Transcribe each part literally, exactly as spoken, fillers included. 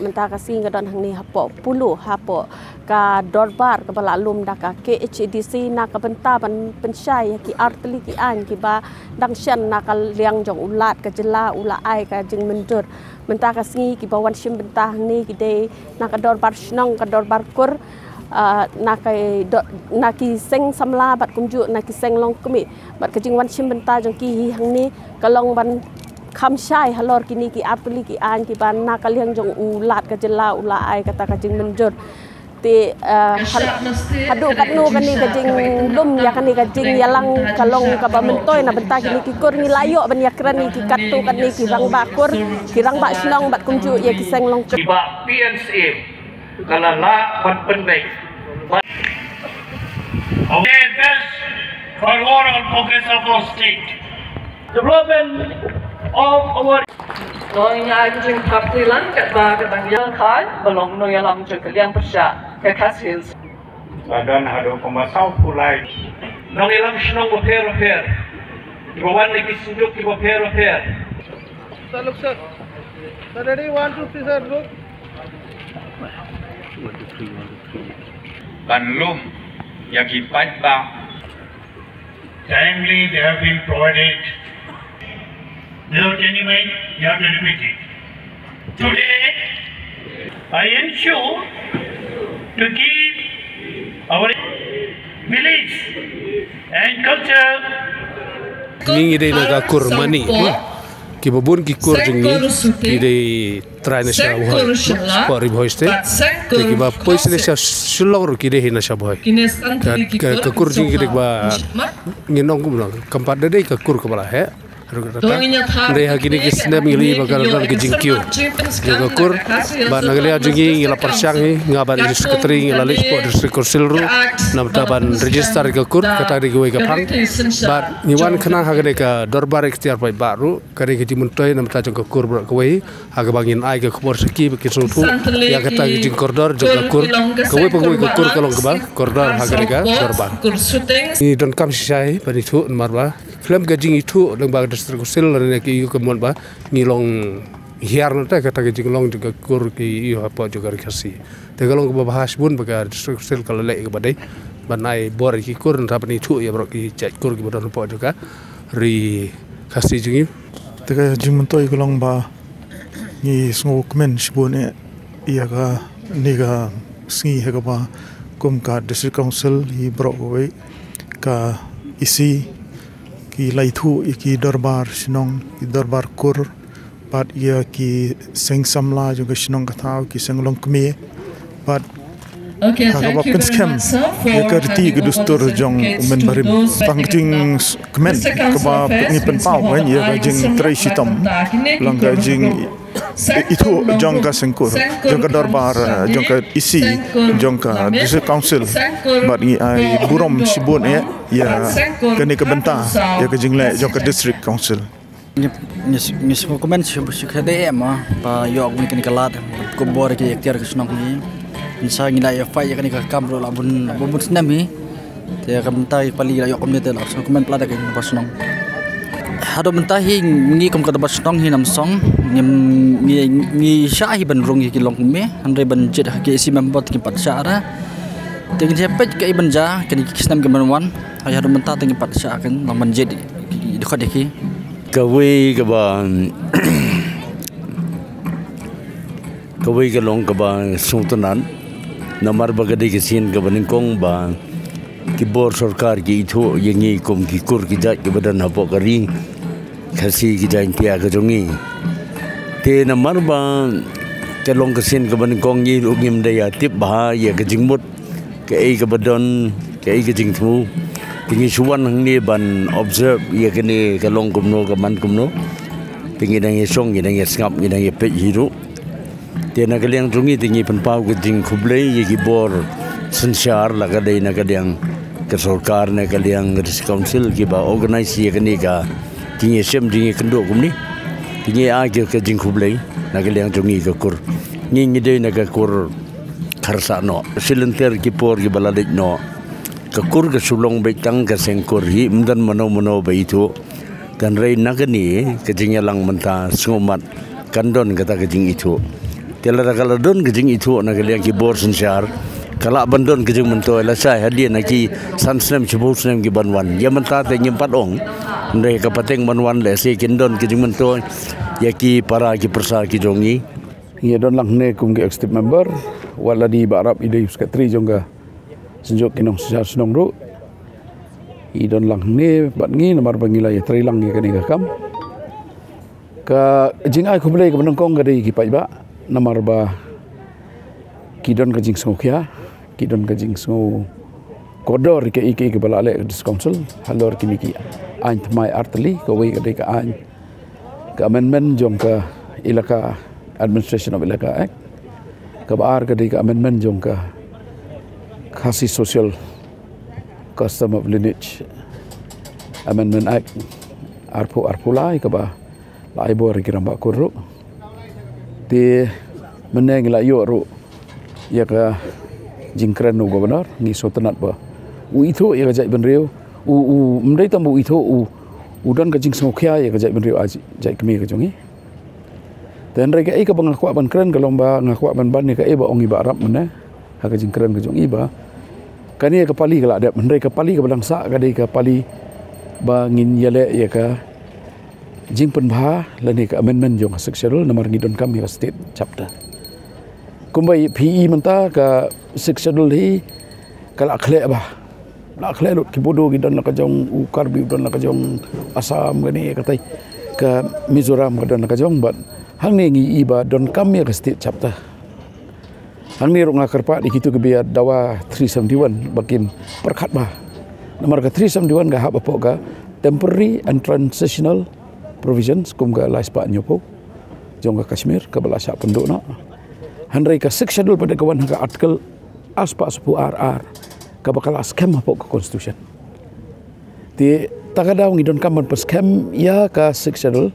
Mynta ka sngi nga don hangne hapoh Polo, hapoh ka dorbar kaba la lum da ka K H A D C na ka bynta ban pynshai ïa ki artylli ki aiñ kiba dang shen na ka liang jong u Lat ka jylla u la ai ka jingmynjur. Mynta ka sngi kiba wan shim bynta hangne ki dei na ka dorbar shnong, ka dorbar kur, ah, na ka do-, na ki seng samla bad kumjuh na ki seng longkmie. Bad ka jingwan shim bynta jong ki hi hangne ka long ban kham shai halor kine ki artylli ki aiñ kiba na ka liang jong u Lat ka jylla u la ai kata ka jingmynjur. Te, eh, hal-, haduh katno kane ka jinglum ïa kane ka jingïalang ka long kaba myntoi na bynta kine ki kur, ngi la ïoh ban ïakren ïa ki katto katne ki rangbah kur, ki rangbah shnong bad kumjuh ïa ki seng longkmie. Kiba P N C M ka la lah ban pynbeit. Okay, best for overall progress of our state. Development of our. To ngin ai ka jingpyrshang katba ka dang ïa kha ba long nongïalam jong ka liang pyrshah ka Khasi Hills. Ba don haduh kumba saw phew lai nongïalam shnong bapher bapher kiba wan na ki synduk kiba pher bapher. Sir, look, sir. Sir, ready? One, two, three, sir, look. Ban lum ïa ki paidbah. Timely, they have been provided. Without any mind, you have to repeat it. Today, I ensure to keep our beliefs and culture. Ngi ngi dei na ka kur Mani, hmm. Kiba bun ki kur jong ngi ki dei trai na sha Bhoi, spot ri Bhoi ste. Te kiba poi sne sha Shillong ruh ki dei hi na sha Bhoi. Ka, ka, ka kur jong ngi ki dei ba ngi nong kumno kam pat da dei ka kur kaba la heh. Ruh ka ta. Dei ha kine ki snem ngi li ba ka don ka jingkiew jong ka kur. Bad na ka liang jong ngi ngi la pyrshang hi, nga bad i secretary ngi la leit spot district council ruh. Namar ban register ka kur, kata dei kawei ka phang. Bad ngi wan khnang ha kane ka dorbar ikhtiar paidbah ruh. Ka dei ka jingmyntoi namar jong ka kur baroh kawei, ha kaba ngin ai ka khubor sha ki ba kin sngewthuh ïa kata ka jingkordor jong ka kur. Kawei pa kawei ka kur ka long kaba kordor ha ka dei ka dorbar. Ngi donkam shisha ban ithuh namar ba khlem ka jingithuh lyngba ka district council lane ki ïoh ka mon ba ngi long hiar na kata ka jinglong jong ka kur ki ïoh hapoh jong ka ri Khasi. Te ka long kaba bha shibun ba ka district council ka la leh kaba dei ban ai bor ïa ki kur namar ban ithuh ïa baroh ki jait kur kiba don hapoh jong ka ri Khasi jong ngi. Te ka jingmyntoi ka long ba ngi sngewkmen shibun eh ïa kane ka sngi ha kaba kum ka district council hi baroh kawei ka E C ki la ithuh ïa ki dorbar shnong, ki dorbar kur, bad ïa ki seng samla jong ka shnong ka thaw, ki seng longkmie, bad ha kaba pynskhem ïa ka riti ka dustur jong u mynbarim. Tang ka jingkmen kaba ngi pynpaw ïa ka jingtrei shitom lang ka jingithuh jong ka seng kur, jong ka dorbar, jong ka E C, jong ka district council. Bad ngi ai burom shibun eh ïa kane ka bynta ïa ka jingleh jong ka district council. Ngi, ngi, ngi sngewkmen shu, shu khadei em, ah, ba ïoh kane ka lad, ka bor ka ikhtiar ka shnong ngi. Ngi sa ngi la ïa fight ïa kane ka kam ruh la bun, bun, bun snem hi. Te ka mynta i pali la ïoh kumne te la sngewkmen palat ka ba shnong. Haduh mynta hi ngi kum ka ba shnong hi Namsong. Ngi, ngi, ngi shah hi ban rung hi ki longkmie. Hynrei ban jied ha ki E C member te kim pat shah ra. Te ngi peit ka i ban ja, kane ki snem ki ban wan. Haduh mynta te kim pat shah kan, ban jied ki, ki, ki, ki. Kawei kaba, kawei ka long kaba sngewtynnat. Namar ba ka dei ka sien kaba nyngkong ba ki bor sorkar ki ithuh ïa ngi kum ki kur ki jait kiba don hapoh ka ri Khasi ki Jaiñtia ka jong ngi. Te namar ba ka long ka sien kaba nyngkong ngi ruh ngim da ïa tip bha ïa ka jingmut kaei kaba don, kaei ka jingthmu. Te ngi shu wan hangne ban observe ïa kane ka long kumno ka man kumno. Te ngi dang ïa shong, ngi dang ïa sngap, ngi dang ïa peit hi ruh. Te na ka liang jong ngi te ngi pynpaw ka jingkhublei ïa ki bor synshar la ka dei na ka liang ka sorkar, na ka liang ka district council kiba organize ïa kane ka jingïashem jingïakynduh kumne. Te ngi ai ka jingkhublei na ka liang jong ngi ka kur. Ngi ngi dei na ka kur Kharsahnoh. Shi lynter ki por kiba la leit noh, ka kur ka shu long beit tang ka seng kur hi, ym don mano mano ba ithuh. Hynrei na kane ka jingïalang mynta sngewmat kan don kata ka jingithuh. Te lada ka la don ka jingithuh na ka liang ki bor synshar, ka lah ban don ka jingmyntoi lashai hadien ha ki san snem shiphew snem ki ban wan. Ïa mynta te ngim pat ong. Hynrei ka pateng ban wan lehse kin don ka jingmyntoi ïa ki para ki pyrsa ki jong ngi. Ngi don lang hangne kum ki executive member, wat la dei Bah Rap i dei u secretary jong ka Synjuk ki Nongsynshar Shnong ruh. I don lang hangne bad ngi namar ba ngi la ïatreilang ïa kane ka kam. Ka jingai khublei kaba nyngkong ka dei ki paidbah namar ba ki don ka jingsngewkhia, ki don ka jingsngew kordor ïa kaei kaei kaba la leh ka District Council halor kine ki aiñ thymmai artylli. Kawei ka dei ka aiñ, ka amendment jong ka Elaka, Administration of Elaka Act. Kaba ar ka dei ka amendment jong ka Khasi Social Custom of Lineage Amendment Act arphew arphew lai, kaba la ai bor ïa ki rangbah kur ruh. Te mynne ngi la ïoh ruh ïa ka jingkren u Governor, ngi sngewtynnat ba u ithuh ïa ka jaitbynriew, u, u, ym dei tang ba u ithuh, u, u don ka jingsngewkhia ïa ka jaitbynriew, a jait kmie ka jong ngi. Te hynrei kaei kaba nga kwah ban kren ka long ba nga kwah ban ban ïa kaei ba ong i Bah Rap mynne ha ka jingkren ka jong i ba kane ka pali ka la dep, hynrei ka pali kaba dang sah ka dei ka pali ba ngin ïaleh ïa ka jingpynbha lane ka amendment jong ka Sixth Schedule namar ngi donkam ïa ka State Chapter. Kumba phi i mynta ka Sixth Schedule hi ka la khleh bha. La khleh lut, ki Bodo ki don la ka jong, u Karbi u don la ka jong, Assam kane katai, ka Mizoram ka don la ka jong, bad hangne ngi i ba donkam ïa ka State Chapter. Hangne ruh nga kyrpad ïa kito kiba ïa dawa three seventy-one ba kin pyrkhat bha. Namar ka three seventy-one ka hap hapoh ka Temporary and Transitional Provisions kum ka lai spah hynñiewphew jong ka Kashmir kaba la shah pynduh noh. Hynrei ka Sixth Schedule pat ka wan ha ka Article ar spah shiphew ar ar kaba ka la skhem hapoh ka Constitution. Te ta ka daw ngi donkam ban pynskhem ïa ka Sixth Schedule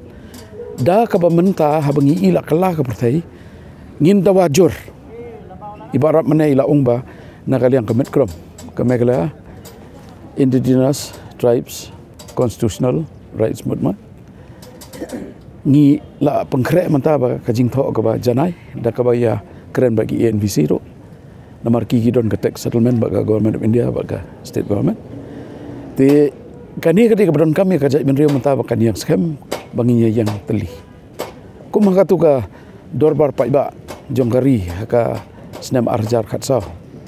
da kaba mynta haba ngi i la kylla ka pyrthei ngin dawa jur. I Bah Rap mynne i la ong ba na ka liang ka MITCHROM, ka Meghalaya Indigenous Tribes Constitutional Rights Movement, ngi la pynkhreh mynta ba ka jingthoh kaba janai da kaba ïa kren bad ki A N V C ruh. Namar ki ki don ka tax settlement bad ka Government of India bad ka State Government. Te kane ka dei kaba donkam ïa ka jaitbynriew mynta ba kan ïeng skhem ba ngin ïa ïeng tylli. Kum ha katu ka dorbar paidbah jong ka ri ha ka snem ar hajar khatsaw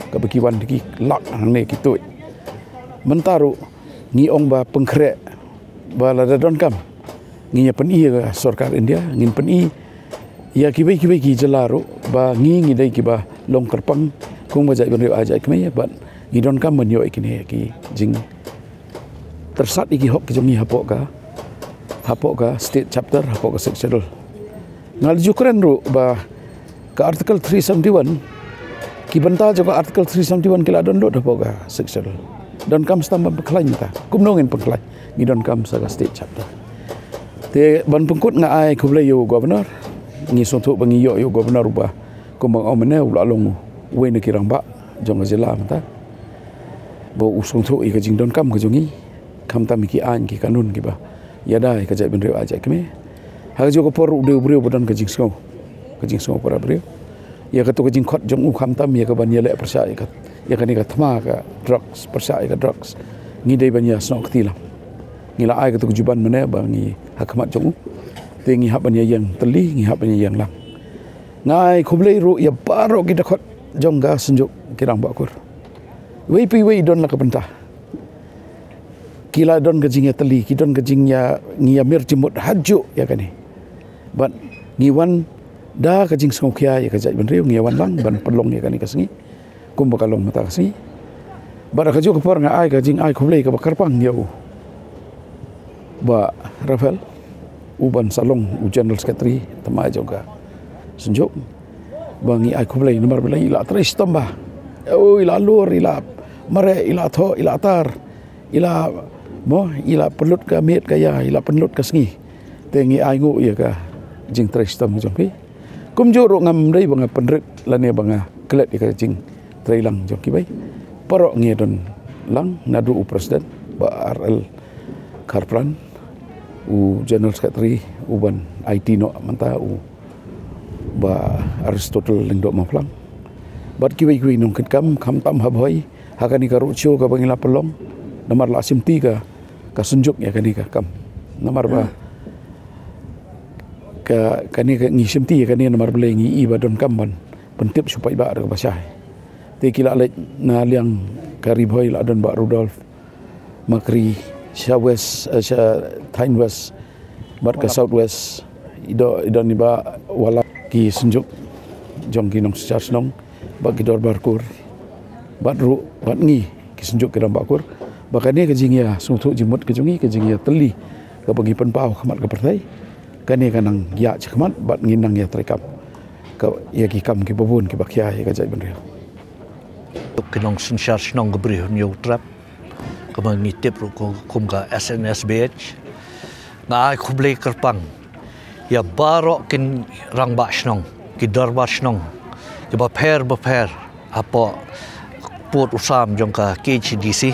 kaba ki wan ki lak hangne ki tuid. Mynta ruh ngi ong ba pynkhreh ba lada donkam ngin ïa pyni ïa ka sorkar India, ngin pyni ïa kiwei kiwei ki jylla ruh ba ngi ngi dei kiba long kyrpang kum ka jaitbynriew a jait kmie, bad ngi donkam ban ïoh ïa kine ki jingtyrsad ïa ki hok ki jong ngi hapoh ka, hapoh ka State Chapter, hapoh ka Sixth Schedule. Nga la ju kren ruh ba ka Article three seventy-one, ki bynta jong ka Article three seventy-one ki la don lut hapoh ka Sixth Schedule. Donkam sa tang ban pynkhlaiñ mynta. Kumno ngin pynkhlaiñ? Ngi donkam sa ka State Chapter. Te ban pynkut nga ai khublei ïa u Governor. Ngi sngewthuh ba ngi ïoh ïa u Governor uba kumba nga ong mynne u la long uwei na ki rangbah jong ka jylla mynta. Ba u sngewthuh ïa ka jingdonkam ka jong ngi khamtam ïa ki aiñ ki kanun kiba ïada ïa ka jaitbynriew a jait kmie. Ha kajuh ka por u dei u briew ba don ka jingsngew, ka jingsngew para briew. Ïa katu ka jingkhot jong u khamtam ïa ka ban ïaleh pyrshah ïa ka, ïa kane ka thma ka drugs, pyrshah ïa ka drugs. Ngi dei ban ïasnoh kti lang. Ngi la ai katu ka juban mynne ba ngi ha khmat jong u. Te ngi hap ban ïa ïeng tylli, ngi hap ban ïa ïeng lang. Nga ai khublei ruh ïa baroh ki dkhot jong ka Synjuk ki Rangbah Kur. Iwei pa iwei i don la ka bynta. Ki la don ka jingïatylli, ki don ka jingïa, ngi ïa mir jingmut hajuh ïa kane. Bad ngi wan da ka jingsngewkhia ïa ka jaitbynriew, ngi ïa wan lang ban pynlong ïa kane ka sngi. Kumba ka long mynta ka sngi. Bad ha kajuh ka por nga ai ka jingai khublei kaba kyrpang ïa u Bah Raphael, u ban sa long u General Secretary thymmai jong ka Synjuk. Ba ngi ai khublei namar ba i la trei shitom bha. Oh, i la lur, i la mareh, i la thoh, i la tar. I la, mo, i la pynlut ka miet ka ïa, i la pynlut ka sngi. Te ngi ai nguh ïa ka jingtrei shitom jong phi. Kumjuh ruh ngam dei ba nga pynrit lane ba nga klet ïa ka jingtrei lang jong kiwei. Baroh ngi don lang, naduh u President Bah R L Kharpran, u General Secretary u ban aiti noh mynta, u Bah Aristotle Lyngdoh Mawphlang bad kiwei kiwei nongkitkam, khamtam ha Bhoi, ha kane ka roadshow kaba ngi la pynlong, namar la shimti ka, ka Synjuk ïa kane ka kam. Namar ba ka, kane ka, ngi shimti ïa kane namar balei ngi i ba donkam ban pyntip sha u paidbah da kaba shai. Te ki la leit na liang ka Ri Bhoi, la don Bah Rudolph Makri, sha West, eh, sha Thaiñ West bad ka South West, i don, i don i Bah Wala, ki Synjuk jong ki nongsynshar shnong bad ki dorbar kur bad ruh bad ngi ki Synjuk ki rangbah kur, ba kane ka jingïasngewthuh jingmut ka jong ngi, ka jingïatylli kaba ngi pynpaw ha khmat ka pyrthei, kane ka nang ïaid shakhmat bad ngin nang ïatreikam ka, ïa ki kam kiba bun kiba khia ïa ka jaitbynriew. Ki nongsynshar shnong ka Bri Hynñiewtrep, kaba ngi tip ruh kum ka S N S B H, nga ai khublei kyrpang ïa baroh ki rangbah shnong, ki dorbar shnong kiba pher bapher hapoh pud u sam jong ka K H A D C,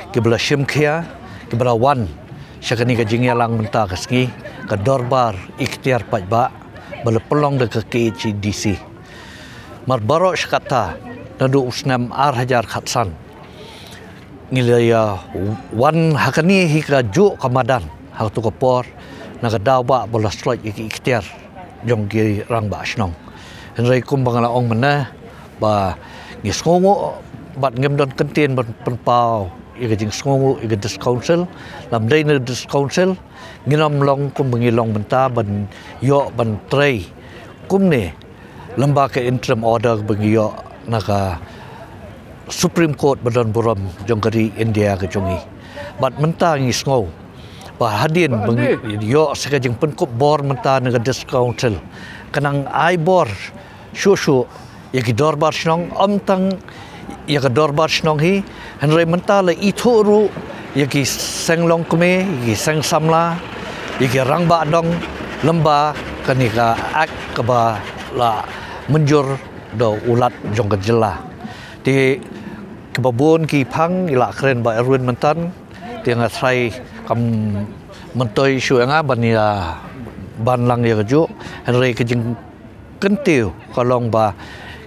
kiba la shim khia, kiba la wan sha kane ka jingïalang mynta ka sngi, ka dorbar iktiar paidbah ba la pynlong da ka K H A D C. Mar baroh shi katta, naduh u snem ar hajar khatsan, ngi la ïa wan ha kane hi kajuh ka madan ha kato ka por, na ka daw ba ba la sloit ïa ki iktiar jong ki rangbah shnong. Hynrei kumba nga la ong mynne, ba ngi sngewnguh bad ngim don kyntien ban pynpaw ïa ka jingsngewnguh ïa ka District Council. Lymdei na District Council ngin ym long kumba ngi long mynta ban ïoh ban trei kumne lyngba ka interim order ba ngi ïoh na ka Supreme Court ba don burom jong ka ri India ka jong ngi. Bad mynta ngi sngew ba hadien ba ngi ïoh sa ka jingpynkup bor mynta na ka District Council, ka nang ai bor shuh shuh ïa ki dorbar shnong, ym tang ïa ka dorbar shnong hi, hynrei mynta la ithuh ruh ïa ki seng longkmie, ïa ki seng samla, ïa ki rangbah dong, lyngba kane ka Act kaba la mynjur da u Lat jong ka jylla. Te kiba bun ki phang, i la kren Bah Erwin mynta, te nga tharai kam myntoi shuh ïa nga ban ïa ban lang ïa kajuh, hynrei ka jing kyntiew ka long ba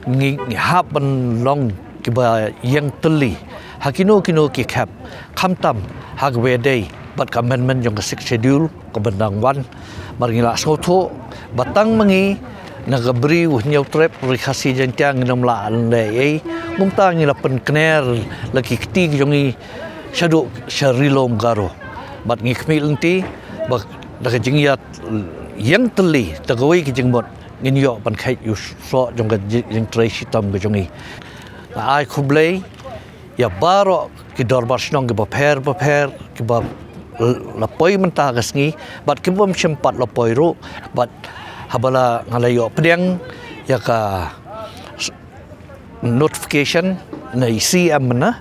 ngi, ngi hap ban long kiba ïeng tylli ha kino kino ki khep, khamtam ha kaba ïadei bad ka amendment jong ka Sixth Schedule kaba dang wan. Mar ngi la sngewthuh ba tang ma ngi na ka Bri u Hynñiewtrep, Ri Khasi Jaiñtia, ngin ym lah leh ei ei, kumta ngi la pynkner la ki kti ki jong ngi shaduh sha Ri Lum Garo. Bad ngi khmih lynti ba da ka jingïaid ïeng tylli da kawei ka jingmut, ngin ïoh ban kheit ïa u soh jong ka ji-, jingtrei shitom ka jong ngi. Nga ai khublei ïa baroh ki dorbar shnong kiba pher bapher, kiba l-, la poi mynta ka sngi bad kibym shym pat la poi ruh. Bad haba la nga la ïoh pdiang ïa ka s-, notification na i C M mynne,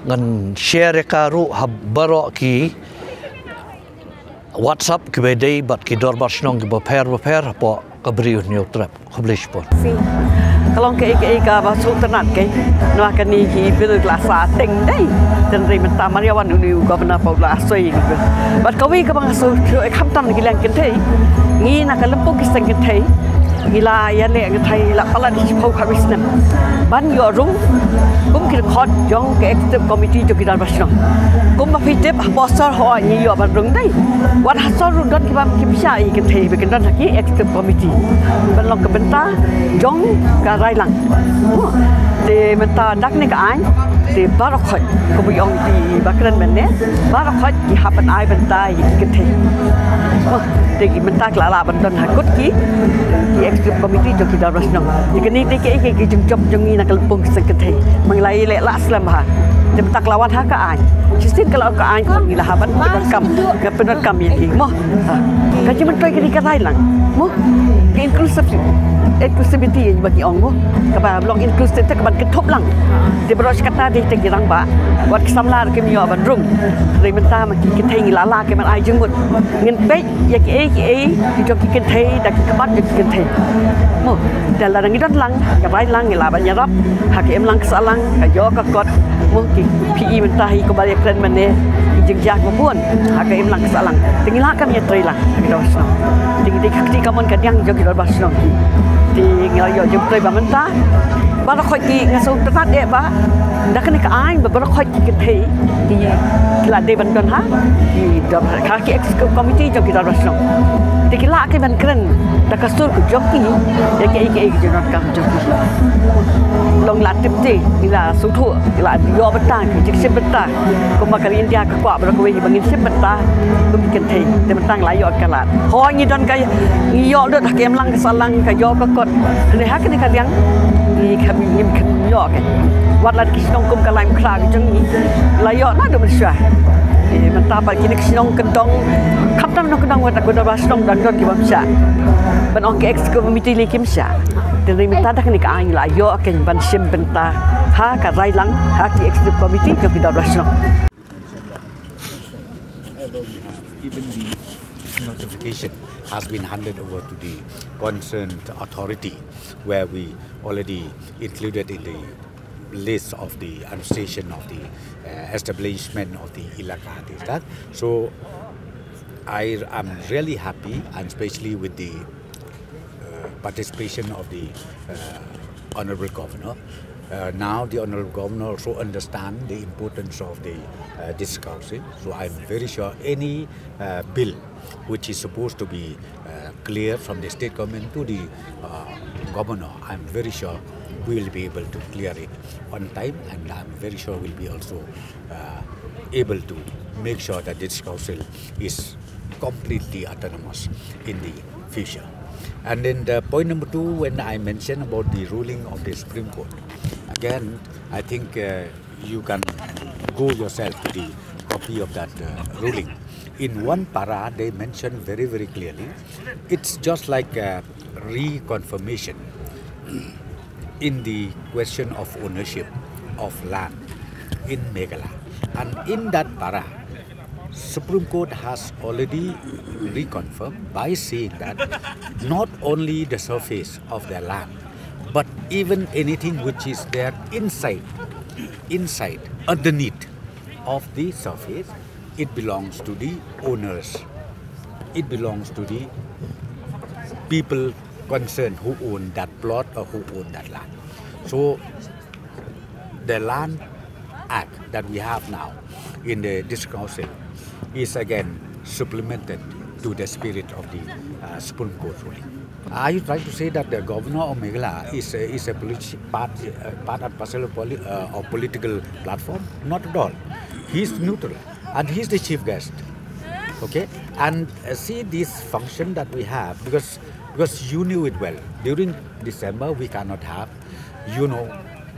ngan share ïa ka ruh ha baroh ki WhatsApp kiba dei bad ki dorbar shnong kiba pher bapher hapoh ka Bri u Hynñiewtrep. Khublei shibun. Ka long kaei kaei kaba sngewtynnat keiñ. Namar kane ki bill ki la sah teng dei. Hynrei mynta mar ïa wan une u governor pat u la soi ïa ki bill. Bad kawei kaba nga sngewthuh, eh, khamtam na ki liang kynthei, ngi na ka lympung ki seng kynthei ngi la ïaleh, kynthei la palat shiphew khatwei snem ban ïoh rung kum ki dkhot jong ka executive committee jong ki dorbar shnong. Kumba phi tip, ha Sor hooid ngi ïoh ban rung dei. Wat ha Sor ruh don kiba, ki pisa ïa ki kynthei ba kin don ha ki executive committee ban long ka bynta jong ka Raillang. Te mynta da kane ka aiñ te baroh khoit, kumba ong i Bah kren mynne, baroh khoit ki hap ban ai bynta ïa ki kynthei. Te ki mynta ki la lah ban don ha kut ki, ki executive committee jong ki dorbar shnong. Te kane te ki, ki, ki jingjop jong ngi na ka lympung ki seng kynthei. Ma ngi la ïaleh la slem bha. Te mynta ka la wan ha ka aiñ. Shisien ka la wan ka aiñ, ngi la hap ban pyndonkam, ka pyndonkam ïa ki. Mo. Ha. Ka jingmyntoi kane ka Raillang. Mo. Ka inclusive, inclusivity ïa ba ki ong mo. Kaba long inclusive te kaban kynthup lang. Te baroh shi katta dei te ki rangbah. Wat ki samla ruh kim ïoh ban rung. Hynrei mynta ma ki kynthei ngi la lah ki ban ai jingmut. Ngin peit ïa kiei kiei ki jong ki kynthei da ki khmat jong ki kynthei. Mo, da lada ngi don lang ka Raillang ngi lah ban ïarap ha ka imlang ka sahlang, ka ïoh ka kot. Mo, ki phi i mynta hi kumba ïa kren mynne, ki jingjia kiba bun ha ka imlang ka sahlang. Te ngi lah kam ïatreilang ha ki dorbar shnong. Te ngi dei ka kti kamon ka diang jong ki dorbar shnong hi. Te nga la ïoh jingmyntoi ba mynta baroh khoit ki, nga sngewtynnat eh ba da kane ka aiñ ba baroh khoit ki kynthei ki la dei ban don ha ki dor, ha ki executive committee jong ki dorbar shnong. Te ki lah ki ban kren da ka sur ka jong ki ïa kiei kiei ki jingdonkam jong ki. Long la tip te, ki la sngewthuh, ki la ïoh bynta, ki jingshim bynta. Kumba ka ri India ka kwah baroh kawei ba ngin shim bynta kum ki kynthei. Te mynta nga la ïoh ka lad. Hooid, ngi don ka, ngi ïoh lut ha ka imlang ka sahlang, ka ïoh ka kot. Hynrei ha kane ka liang ngi khlem, ngim kham ïoh ka. Wat la ki shnong kum ka Laitumkhrah ka jong ngi la ïoh naduh mynshuwa. Eh, mynta pat kine ki shnong kyndong, khamtam shnong kyndong, wat la ka dorbar shnong dang don ki bym shah. Ban ong ka executive committee lei kim shah. Te hynrei mynta da kane ka aiñ la ïoh ka ban shim bynta ha ka rai lang ha ki executive committee jong ki dorbar shnong. Even the notification has been handed over to the concerned authority, where we already included in the list of the administration of the, uh, establishment of the ilaka, this, that. So I am really happy, and especially with the uh, participation of the, uh, Honorable Governor. Uh, now the Honorable Governor also understand the importance of the, uh, this council. So I'm very sure any, uh, bill which is supposed to be, uh, clear from the state government to the, uh, governor, I'm very sure we will be able to clear it on time, and I'm very sure we'll be also, uh, able to make sure that this council is completely autonomous in the future. And then the point number two, when I mentioned about the ruling of the Supreme Court, again, I think, uh, you can go yourself to the copy of that, uh, ruling. In one para, they mentioned very, very clearly, it's just like a reconfirmation in the question of ownership of land in Meghalaya. And in that para, Supreme Court has already reconfirmed by saying that not only the surface of their land, but even anything which is there inside, inside, underneath of the surface, it belongs to the owners. It belongs to the people concerned who own that plot or who own that land. So the Land Act that we have now in the District Council is again supplemented to the spirit of the, uh, Supreme Court ruling. Are you trying to say that the governor of Meghalaya is a, is a politi-, part, uh, part and parcel of, poli-, uh, of political platform? Not at all. He's neutral, and he's the chief guest. Okay, and, uh, see this function that we have, because, because you knew it well. During December, we cannot have, you know,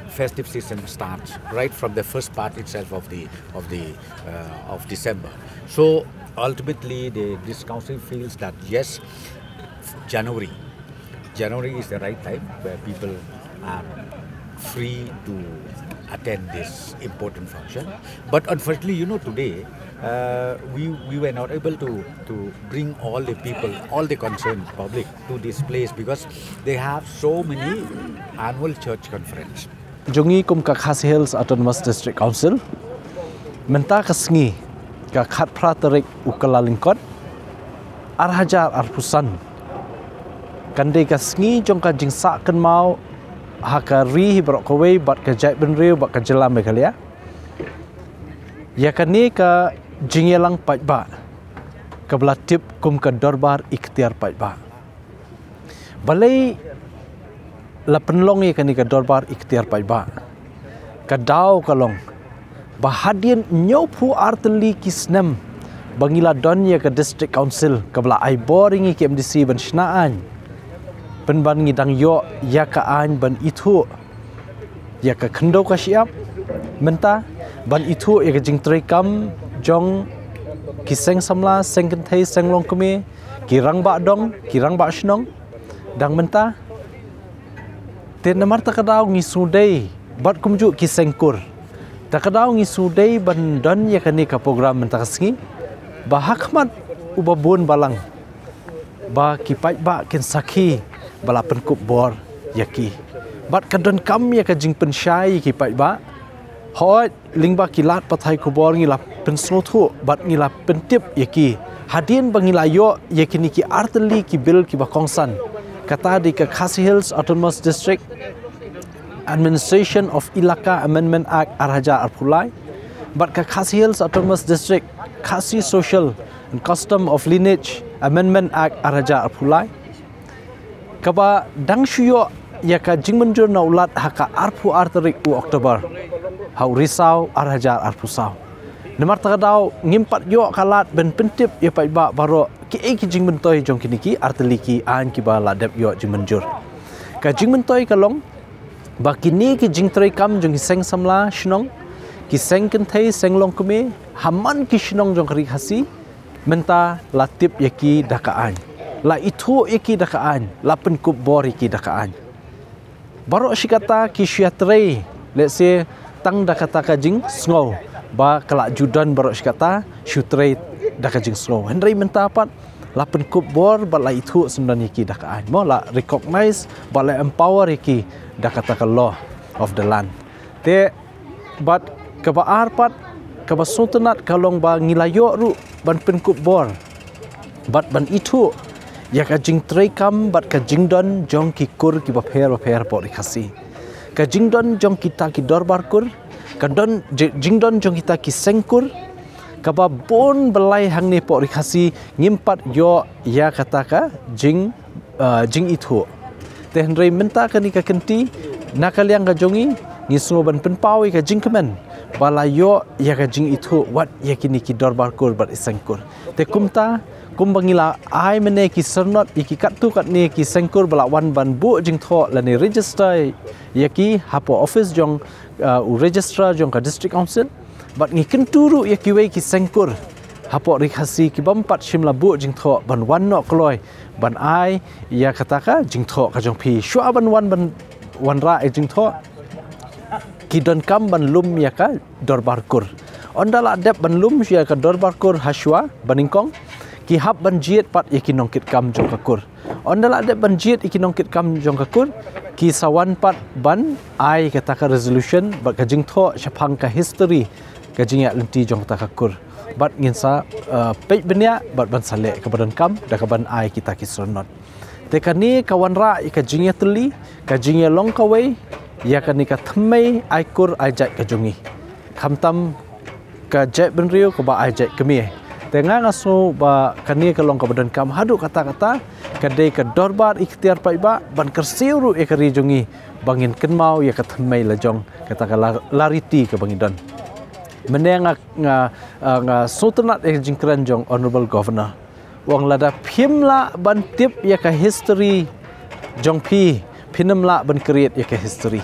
festive season starts right from the first part itself of the, of the, uh, of December. So ultimately, the, this council feels that yes, January, January is the right time where people are free to attend this important function. But unfortunately, you know, today, uh, we, we were not able to, to bring all the people, all the concerned public to this place because they have so many annual church conference. Jong ngi kum ka Khasi Hills Autonomous District Council, mynta ka sngi, ka khatphra tarik u Kyllalyngkot, ar hajar arphew san, kan dei ka sngi jong ka jingsah kynmaw ha ka ri hi baroh kawei bad ka jaitbynriew bad ka jylla Meghalaya ïa kane ka jingïalang paidbah kaba la tip kum ka Dorbar Iktiar Paidbah. Balei la pynlong ïa kane ka Dorbar Iktiar Paidbah? Ka daw ka long ba hadien hynñiewphew ar tylli ki snem ba ngi la don ïa ka District Council kaba la ai bor ïa ngi ki M D C ban shna aiñ, pynban ngi dang ïoh ïa ka aiñ ban ithuh ïa ka khyndew ka shyiap mynta, ban ithuh ïa ka jingtrei kam jong ki seng samla, seng kynthei, seng longkmie, ki rangbah dong, ki rangbah shnong dang mynta. Te namar ta ka daw ngi sngewdei bad kumjuh ki seng kur, ta ka daw ngi sngewdei ban don ïa kane ka program mynta ka sngi, ba ha khmat uba bun balang ba ki paidbah kin sakhi ba la pynkup bor ïa ki. Bad ka donkam ïa ka jingpynshai ïa ki paidbah. Hooid, lyngba ki lad pathai khubor ngi la pynsngewthuh bad ngi la pyntip ïa ki hadien ba ngi la ïoh ïa kine ki ar tylli ki bill kiba kongsan. Kata dei ka Khasi Hills Autonomous District Administration of Elaka Amendment Act ar hajar arphew lai bad ka Khasi Hills Autonomous District Khasi Social and Custom of Lineage Amendment Act ar hajar arphew lai, kaba dang shu ïoh ïa ka jingmynjur na u Lat ha ka arphew ar tarik u October ha u Risaw ar hajar arphew saw. Namar kata ka daw ngim pat ïoh ka lad ban pyntip ïa paidbah baroh kiei ki jingmyntoi jong kine ki artylli ki aiñ kiba la dep ïoh jingmynjur. Ka jingmyntoi ka long ba kine ki jingtreikam jong ki seng samla shnong, ki seng kynthei seng longkmie ha man ki shnong jong ka Ri Khasi mynta la tip ïa ki da ka aiñ, la ithuh ïa ki da ka aiñ, la pynkup bor ïa ki da ka aiñ. Baroh shi katta ki shu ïatrei, let's say, tang da kata ka jingsngew ba ka la ju don baroh shi katta, shu trei da ka jingsngew. Hynrei mynta pat la pynkup bor bad la ithuh syndon ïa ki da ka aiñ, mo, la recognize bad la empower ïa ki da kata ka law of the land. Te bad kaba ar pat, kaba sngewtynnat ka long ba ngi la ïoh ruh ban pynkup bor bad ban ithuh ïa ka jingtreikam bad ka jingdon jong ki kur kiba pher bapher hapoh Ri Khasi. Ka jingdon jong kita ki dorbar kur, ka don, ji-, jingdon jong kita ki seng kur, kaba bun ba lai hangne hapoh Ri Khasi ngim pat ïoh ïa kata ka jing, ah, jingithuh. Te hynrei mynta kane ka kynti, na ka liang ka jong ngi, ngi sngew ban pynpaw ïa ka jingkmen ba la ïoh ïa ka jingithuh wat ïa kine ki dorbar kur bad i seng kur. Te kumta, kumba ngi la ai mynne ki syrnod ïa ki katto katne ki seng kur ba la wan ban buh jingthoh lane register ïa ki hapoh office jong, ah, u registrar jong ka District Council. Bad ngi kyntu ruh ïa kiwei ki seng kur hapoh Ri Khasi ki bym pat shym la buh jingthoh ban wan noh kloi ban ai ïa kata ka jingthoh ka jong phi. Shuwa ban wan ban wanrah ïa jingthoh, ki donkam ban lum ïa ka dorbar kur. Ynda la dep ban lum ïa ka dorbar kur ha shuwa ba nyngkong, ki hap ban jied pat ïa ki nongkitkam jong ka kur. Ynda la dep ban jied ïa ki nongkitkam jong ka kur, ki sa wan pat ban ai kata ka resolution bad ka jingthoh shaphang ka history ka jingïaid lynti jong kata ka kur. Bad ngin sa, eh, peit bniah bad ban sa leh kaba donkam da kaban ai kita ki syrnod. Te kane ka wanrah ïa ka jingïatylli, ka jingïalong kawei ïa kane ka thymmei ai kur ai jait ka jong ngi, khamtam ka jaitbynriew kaba ai jait kmie. Te nga nga sngew ba kane ka long kaba donkam haduh katta katta, ka dei ka dorbar ikhtiar paidbah ban kyrsiew ruh ïa ka ri jong ngi ba ngin kynmaw ïa ka thymmei lajong, kata ka la-, lariti kaba ngi don. Mynne nga, nga, ah, nga sngewtynnat ïa ka jingkren jong Honourable Governor. U ong lada phim lah ban tip ïa ka history jong phi, phin ym lah ban create ïa ka history.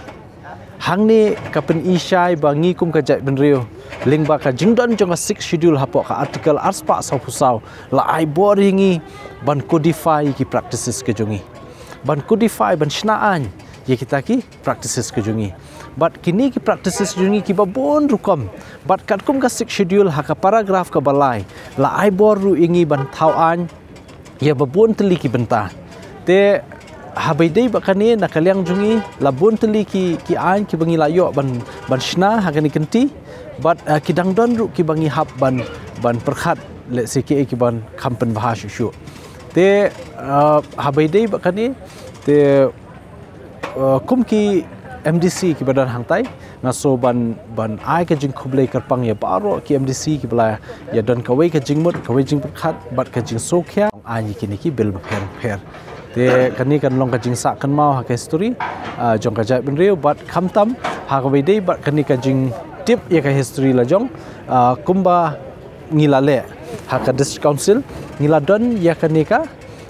Hangne ka pyni shai ba ngi kum ka jaitbynriew, lyngba ka jingdon jong ka Sixth Schedule hapoh ka Article arspah sawphew saw, la ai bor ïa ngi ban codify ïa ki practices ka jong ngi. Ban codify, ban shna aiñ ïa kita ki practices ka jong ngi. Bad kine ki practices jong ngi kiba bun rukom. Bad katkum ka Sixth Schedule ha ka paragraph kaba lai, la ai bor ruh ïa ngi ban thaw aiñ ïa ba bun tylli ki bynta. Te haba ïadei bad kane, na ka liang jong ngi la bun tylli ki, ki aiñ kiba ngi la ïoh ban, ban shna ha kane ka kynti. Bad, eh, ki dang don ruh kiba ngi hap ban, ban pyrkhat, let's say, kiei kiban kham pynbha shuh shuh. Te, eh, haba ïadei bad kane, te, eh, kum ki M D C kiba don hangtai, nga sngew ban, ban ai ka jingkhublei kyrpang ïa baroh ki M D C kiba la ïa don kawei ka jingmut, kawei jingpyrkhat bad ka jingsngewkhia ban ai ïa kine ki bill bapher bapher. Te kane kan long ka jingsah kynmaw ha ka history, ah, jong ka jaitbynriew bad khamtam ha kaba ïadei bad kane ka jingtip ïa ka history lajong, ah, kumba ngi la leh ha ka District Council, ngi la don ïa kane ka,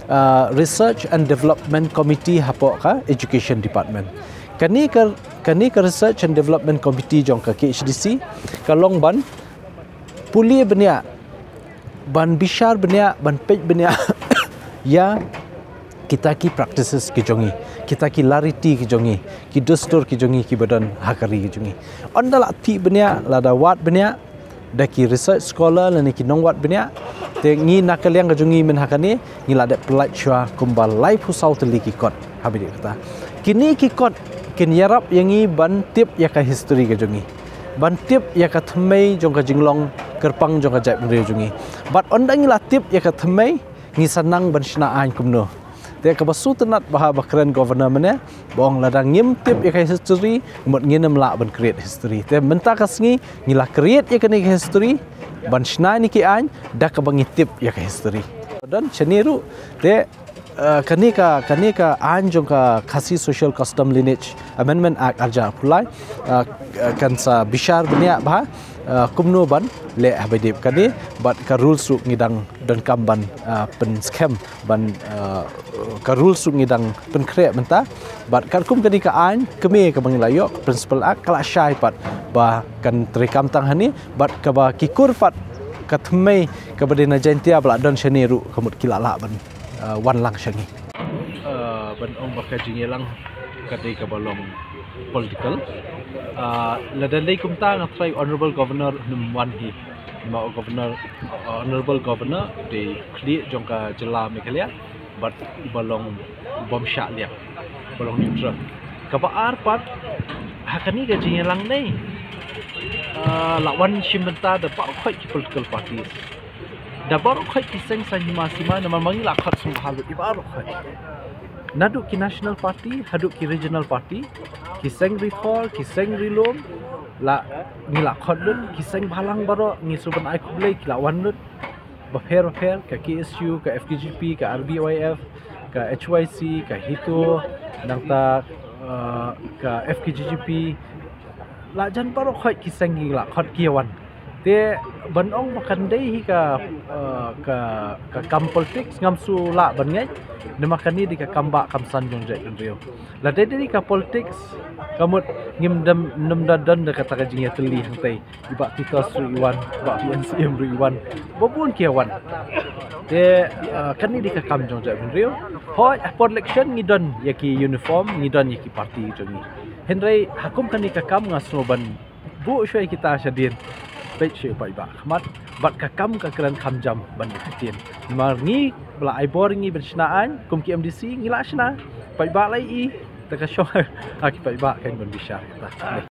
ah, Research and Development Committee hapoh ka Education Department. Kane ka, kane ka Research and Development Committee jong ka K H D C ka long ban pule bniah, ban bishar bniah, ban peit bniah ïa kita ki practices ki jong ngi, kita ki lariti ki jong ngi, ki dustur ki jong ngi kiba don ha ka ri ki jong ngi. Ynda la tip bniah, lada wad bniah da ki research scholar lane ki nongwad bniah, te ngi na ka liang ka jong ngi mynta ha kane ngi la dep pyllait shuwa kumba laiphew saw tylli ki kot. Haba ïadei kata, kine ki kot kin ïarap ïa ngi ban tip ïa ka history ka jong ngi, ban tip ïa ka thymmei jong ka jinglong kyrpang jong ka jaitbynriew jong ngi. Bad ynda ngi la tip ïa ka thymmei, ngi sa nang ban shna aiñ kumno. Te kaba sngewtynnat bha ba kren governor mynne ba ong lada ngim tip ïa ka history, mut ngin ym lah ban create history. Te mynta ka sngi ngi la create ïa kane ka history ban shna ïa kine ki aiñ da kaba ngi tip ïa ka history. Don shane ruh te uh, kane ka kane ka aiñ jong ka Khasi Social Custom Lineage Amendment Act arhajar arphew lai, uh, kan sa bishar bniah bha uh, kumno ban leh ha ba ïadei bad kane bad ka rules ruh ngi dang donkam ban uh, pynskhem ban uh, ka rules ruh ngi dang pynkhreh mynta. Bad katkum kane ka aiñ kmie kaba ngi la ïoh, Principal Act, ka la shai pat ba kan treikam tang hangne bad kaba ki kur pat ka thymmei kaba dei na Jaintia ba la don shane ruh ka mut ki la lah ban uh, wan lang sha ngi. Uh, ban ong ba ka jingïalang ka dei kaba long political. Uh, lada dei kumta nga tharai Honorable Governor nym wan hi. Namar Governor, uh, Honorable Governor dei khlieh jong ka jylla Meghalaya bad uba long, u bym shah liang, uba long neutral. Kaba ar pat, ha kane ka jingïalang ne uh, la wan shim bynta da baroh khoit ki political parties, da baroh khoit ki seng saiñ hima sima, namar ma ngi la khot sngewbha lut ïa baroh khoit, naduh ki national party haduh ki regional party, ki seng ri thor, ki seng ri lum, la ngi la khot lut. Ki seng bhalang baroh ngi sngewbha ban ai khublei, ki la wan lut bapher bapher, ka K S U, ka F K J P, ka R B Y F, ka H Y C, ka HITO, nangta uh, ka F K J G P, la jan baroh khoit ki seng ngi la khot ki wan. Te ban ong ba kan dei hi ka uh, ka ka kam politics, ngam shu lah ban ngeit. Namar kane dei ka kam bah kam san jong jaitbynriew. Lada dei ka politics ka mut ngim dam, nym da don da kata ka jingïatylli hangtei. I Bah Titos ruh i wan, i Bah P N C M ruh i wan, ba bun ki wan. Te uh, kane dei ka kam jong jaitbynriew. Hooid, ha por election ngi don ïa ki uniform, ngi don ïa ki party jong ngi. Hynrei ha kum kane ka kam nga sngew ban buh shuwa ïa kita shadien. Peit shuwa ïa u paidbah khmat bad ka kam ka kren kham jam ban ïa ka ktien. Namar ngi ba la ai bor ngi ban shna aiñ kum ki M D C, ngi la shna. Paidbah la ïohi, te ka shong ha ki paidbah kan ban bishar kita.